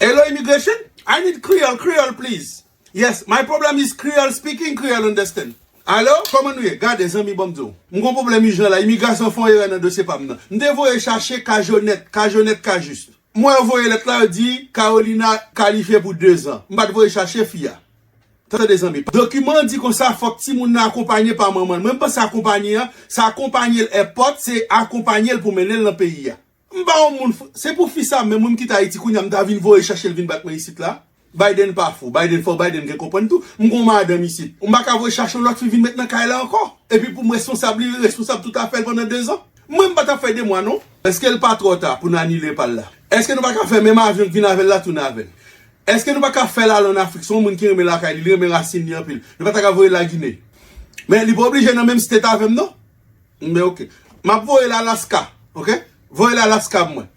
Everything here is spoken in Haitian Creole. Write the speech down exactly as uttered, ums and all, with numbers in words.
Hello, immigration? I need Creole, Creole, please. Yes, my problem is Creole speaking, Creole understand. Alo, kòman nou ye? Gade, zanmi, ban m di w. M gon pwoblèm ijan la. Imigrasyon fè yon erè nan dosye pa m nan. M te voye chache Kajonèt, Kajonèt Kajis. M wè yo voye lèt la, yo di Carolina kalifye pou dezan. M pa t voye chache fi a. Tande, zanmi. Dokiman an di konsa, fòk timoun nan akonpanye pa manman l. Mwen, m panse akonpanye an, se akonpanye l èpòt, se akonpanye l pou mennen l nan peyi a. M pa yon moun, f- se pou fi sa, men moun m kite Ayiti kounye a, m ta vin voye chache l vin bat mwen isit la. Biden pa fou. Biden fò, Biden gen konprann tou. M gon madanm isit. M pa ka voye chache yon lòt fi vin met nan kay la ankò. Epi pou m responsab, li responsab tout afè l pandan dezan. Mwen, m pa t ap fè de mwa, non. Èske l pa twò ta pou n anile pa l la? Èske nou pa ka fè menm avyon k vin avè l la tounen avè l? Èske nou pa ka fè l al ann Afrik? Se yon moun ki renmen lakay li, li renmen rasin li anpil. Nou pa ta ka voye l Lagine? Men li pa oblije nan menm state avè m, non. Men oke. M ap voye l Alaska, oke? Voye l Alaska pou mwen.